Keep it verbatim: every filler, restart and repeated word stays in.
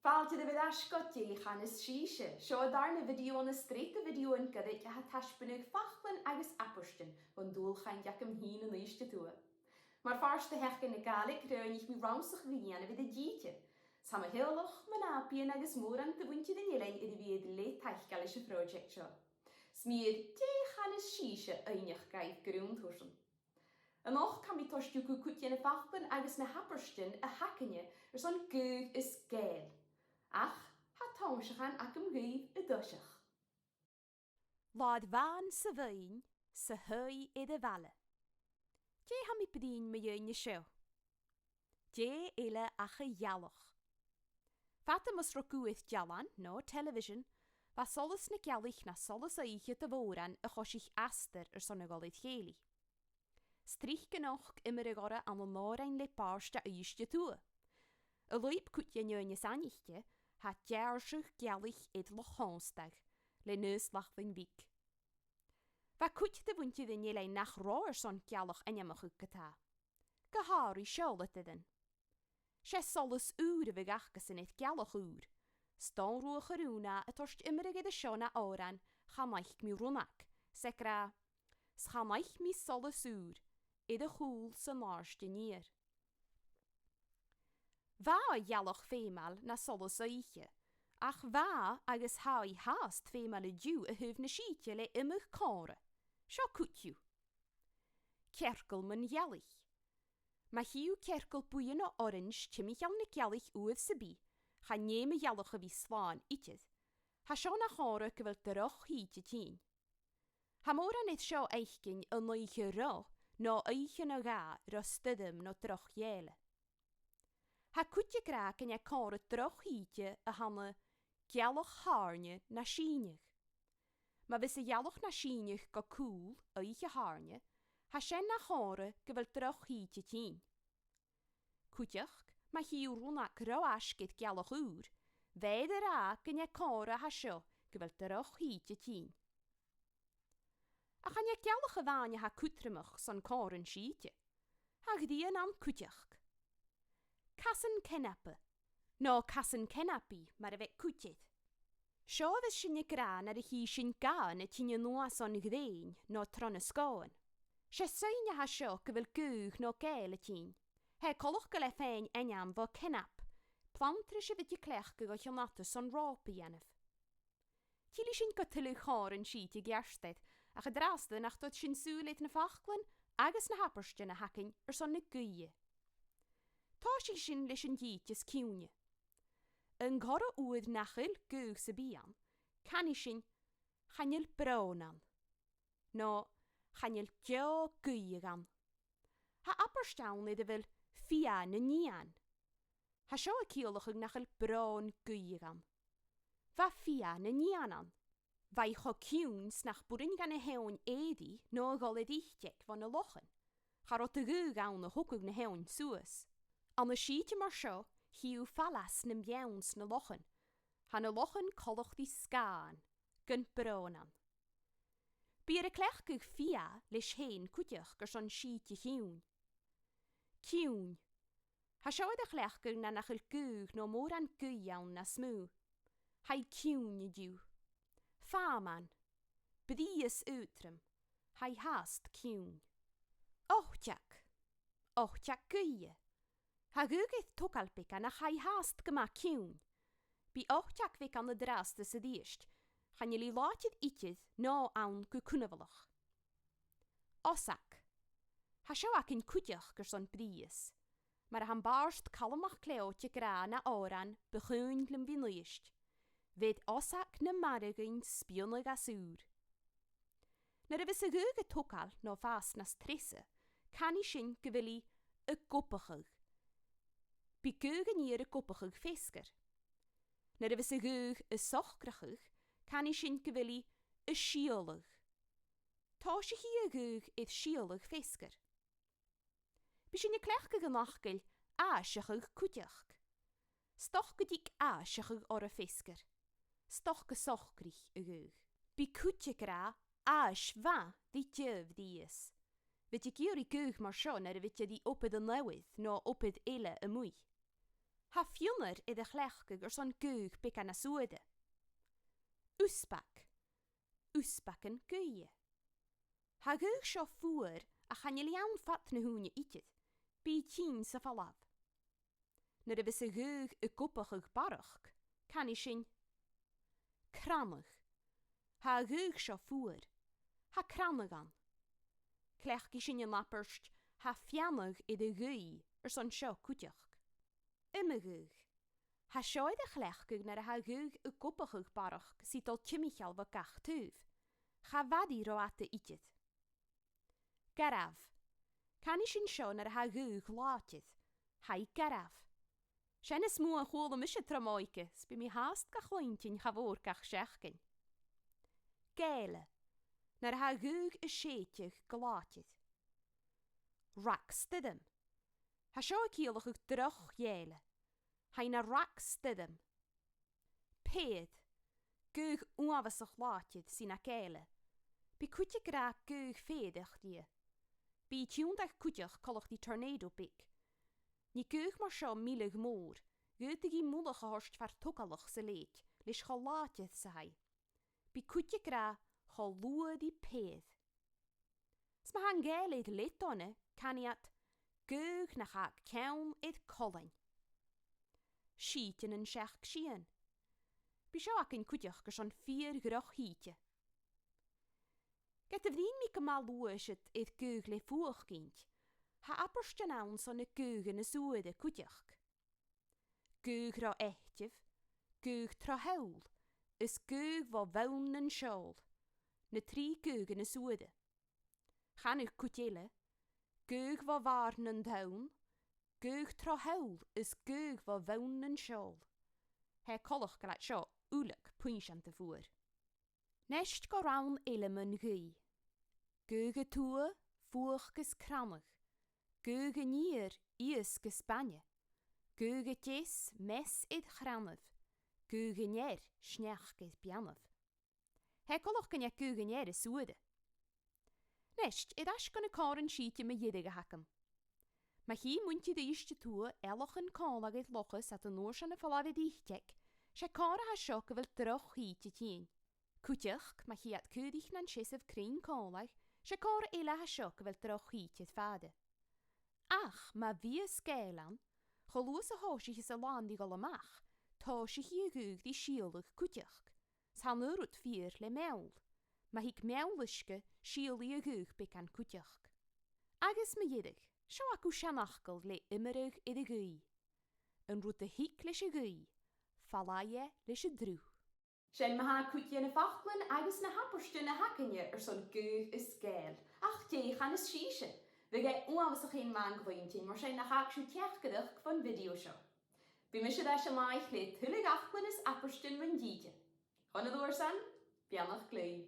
Fàilte dhuibh air ais gu Dè Chanas Sibhse. Seo an dàrna bhidio ann an sreath de bhidiothan goirid a tha a' taisbeanadh faclan agus abairtean bhon dualchainnt agam fhìn an Uibhist a Tuath. Mar phàirt de Sheachdain na Gàidhlig, roghnaich mi rannsachadh a dhèanamh air an t-sìde. 'S tha mo theaghlach, mo nàbaidhean agus mòran de mhuinntir an eilein air a bhith air leth taiceil leis a' phròiseact seo. 'S mi air Dè Chanas Sibhse fhaighneachd dhaibh grunn tursan. A-nochd, tha mi toirt thugaibh cuid de na faclan agus na h-abairtean a th' againne airson Gaeilge is Gàidheal. Ach tha tòimhseachan agam dhuibh an toiseach. Làrach bhàn sa bheinn, 's a h-aghaidh air a' bhaile. Dè tha mi a' bruidhinn mu dheidhinn an seo? Dè eile ach a' ghealach. Fada mus robh guth air dealan no television, bha solas na gealaich na solas oidhche do mhòran a choisich astar airson a dhol air chèilidh. 'S tric a-nochd iomradh orra ann an òrain le pàirt de dh'Uibhist a Tuath. An lùib cuid de dhaoine as aithnichte, tha deàrrsadh gealaich air Loch Thòmhstaidh, le Aonghas Lachlainn Bhig. Bha cuid de mhuinntir an eilein nach robh airson gealach ainmeachadh ge-tà. Gu h-àraidh seòladairean. 'S e solas ùr a bhiodh acasan air gealach ùr. 'S Dòmhnall Ruadh a' Churù a' toirt iomradh air a seo na òran Chan fhaic mi rionnag, 's e ag ràdh, 's chan fhaic mi solas ùr air a chùl san àird an iar. Bha a' ghealach feumail na solas oidhche, ach bha agus tha i fhathast feumail an-diugh a thaobh na sìde le iomadh còmhradh. Seo cuid dhiubh. Cearcall mun ghealaich. Ma chì thu cearcall buidhe no orains timcheall na gealaich uair sam bith, chan fheum a' ghealach a bhith slàn idir. Tha seo na chòmhradh gu bheil droch shìde tighinn. Tha mòran air seo fhaicinn an oidhche ro, no oidhche no dhà ro stoirm no droch ghèile. Tha cuid ag ràdh gun e còmhradh droch shìde a th' ann an gealach thàirneil na sìneadh. Ma bhios a' ghealach na sìneadh gu cùl oidhche thàirneil, tha sin na chòmhradh gu bheil droch shìde tighinn. Cuideachd, ma chì thu rionnag ro fhaisg air gealach ùr, bheir a ràdh gun e còmhradh a tha seo gu bheil droch shìde tighinn. Ach chan e gealach a-mhàin a tha cudromach son còmhradh an t-sìde. Tha a' ghrian ann cuideachd. Casan ceanapa, no casan ceanapaidh mar a bhiodh cuid air. Seo a bhios sinn ag ràdh nuair a chì sinn gathan a' tighinn a-nuas on ghrèin no tro na sgòthan. 'S e seinn a tha seo gu bheil gaoth no gèile a' tighinn. Tha e coltach gu bheil e a' faighinn ainm bho ceanap, planntrais a bhiodh iad a' cleachdadh o chionn fhada son ròpa a dhèanamh. Tillidh sinn gu tuilleadh chòmhraidh an t-sìde a-rithist, ach an-dràsta nach toir sinn sùil air na faclan agus na h-abairtean a th' againn airson na gaoithe. Tòisichidh sinn leis an t-sìde as ciùine. An coire uair nach eil gaoth sam bith ann, canaidh sinn chan eil bròn ann, no chan eil deagh ghaoth ann. Tha abairt ann air a bheil fiadh nan eun. Tha seo a' ciallachadh nach eil bròn gaoth ann. Bha fiadh nan eun ann. Bha i cho ciùin 's nach b' urrainn dhan an t-eun èirigh no a dhol air iteig bho na lochan. Cha robh de ghaoth ann a thogadh na h-eòin suas. Ann an sìde mar seo, chì thu fallas nam beann 's na lochan. Tha na lochan coltach ri sgàthan, gun bròn ann. Bidh iad a' cleachdadh fiadh leis fhèin cuideachd airson sìde chiùin. Ciùin. Tha seo air a chleachdadh nuair nach eil gaoth no mòran gaoith ann nas motha. Tha i ciùin an-diugh. Feamainn. Brìos aotrom. Tha i fhathast ciùin. Oiteag. Oiteag gaoithe. Tha a' ghaoth air togail beagan ach tha i fhathast gu math ciùin. Bidh oiteag bheagan an-dràsta 's a-rithist. Chan eil i làidir idir no ann gu cunbhalach. Osag. Tha seo againn cuideachd airson brìos. Mar a tha am bàrd Calum MacLeòid ag ràdh na òran Bu chaoin leam bhith an Uibhist: bheir osag nam marbhainn spionnadh às ùr. Nuair a bhios a' ghaoth a' togail no a' fàs nas treasa, canaidh sinn gu bheil i a' gobachadh. Bidh gaoth an iar a' gobachadh feasgar. Nuair a bhios a' ghaoth a' socrachadh, canaidh sinn gu bheil i a' sìoladh. Tòisichidh a' ghaoth air sìoladh feasgar. Bidh sinn a' cleachdadh an fhacail aisgeadh cuideachd. 'S dòcha gun tig aisgeadh oirre feasgar. 'S dòcha gun socraich a' ghaoth. Bidh cuid ag ràdh ais mhath ri deagh bhrìos. Bhiodh iad ag iarraidh gaoth mar seo nuair a bhiodh iad ri obair an fhoghar no obair eile a-muigh. Tha fionnar air a chleachdadh airson gaoth beagan nas fhuaire. Usbag. Usbagan gaoithe. Tha a' ghaoth seo fuar ach chan eil i ann fad na h-ùine idir. Bidh i tinn sa phailteas. Nuair a bhios a' ghaoth a' gobachadh barrachd, canaidh sinn crannadh. Tha a' ghaoth seo fuar. Tha crannadh ann. Cleachdaidh sinn an abairt tha feannadh air a' ghaoth airson seo cuideachd. Iomadh ghaoth. Tha seo air a chleachdadh nuair a tha a' ghaoth a' gobachadh barrachd 's i a' dol timcheall bho gach taobh. Cha mhairidh ro fhada idir. Garbh. Canaidh sinn seo nuair a tha a' ghaoth làidir. Tha i garbh. Sin as motha a chuala mise tro m' òige, 's bidh mi fhathast ga chluinntinn cha mhòr gach seachdain. Gèile. Nuair a tha a' ghaoth a' sèideadh gu làidir. Rag-stoirm. Tha seo a' ciallachadh droch ghèile. Tha i na rag-stoirm. Pèir. Gaoth uabhasach làidir 's i na gèile. Bidh cuideigin ag ràdh gaoth pèirich rithe. Bidh i a' tionndadh cuideachd coltach ri tornado beag. Nì gaoth mar seo milleadh mòr, dh'fhaodadh i mullach a thoirt far togalach 's a leithid, leis cho làidir 's a tha i. Bidh cuideigin ag ràdh cho luath ri pèir. 'S ma tha an gèile air leth dona, canaidh iad gaoth nach fhàg ceann air colainn. Sìde nan seachd sìon. Bidh seo againn cuideachd airson fìor dhroch shìde. Ged a bhruidhinn mi gu math luath air gaoth le fuachd innt, tha abairtean ann son na gaothan as fhuaire cuideachd. Gaoth ro eiteamh, gaoth tro sheòl, is gaoth bho bhonn nan seòl, na trì gaothan as fhuaire. Chanadh cuid eile, gaoth bho bhàrr nan tonn, gaoth tro sheòl is gaoth bho bhonn nan seòl. Tha e coltach gu bheil seo uileag puinnseanta fuar. Nist gu rann eile mun ghaoith. Gaoth a tuath, fuachd is crannadh. Gaoth an iar, iasg is bainne. Gaoth a deas, meas is crannaibh. Gaoth an ear, sneachd is beannaibh. Tha e coltach gun e gaoth an ear as fhuaire. Nist, air ais gu na comharran sìde mu dheireadh a th' agam. Ma chì muinntir Uibhist a Tuath eallachan còmhla air lochas aig an uair sin a' falbh air iteig, 's e comharra a tha seo gu bheil droch shìde a' tighinn. Cuideachd, ma chì iad caoraich nan seasamh cruinn còmhla, 's e comharra eile a tha seo gu bheil droch shìde air fàire. Ach ma bhios gèile ann, cho luath 's a thòisicheas an làn ri dhol a-mach, tòisichidh a' ghaoth ri sìoladh cuideachd. 'S tha an aon rud fìor le meall. Ma thig meall uisge, sìolaidh a' ghaoth beagan cuideachd. Agus mu dheireadh, seo agaibh seanfhacal le iomradh air a' ghaoth. An rud a thig leis a' ghaoth, fallaidh e leis an t-sruth. Sin ma-thà cuid de na faclan agus na h-abairtean a th' againne airson gaoth is gèile. Ach dè chanas sibhse? Bhiodh e uabhasach fhèin math an cluinntinn, mar sin nach fhàg sibh teachdaireachd bhon video seo. Bidh mise air ais an ath-oidhche le tuilleadh fhaclan is abairtean mun t-sìde. Chun an uair sin, beannachd leibh.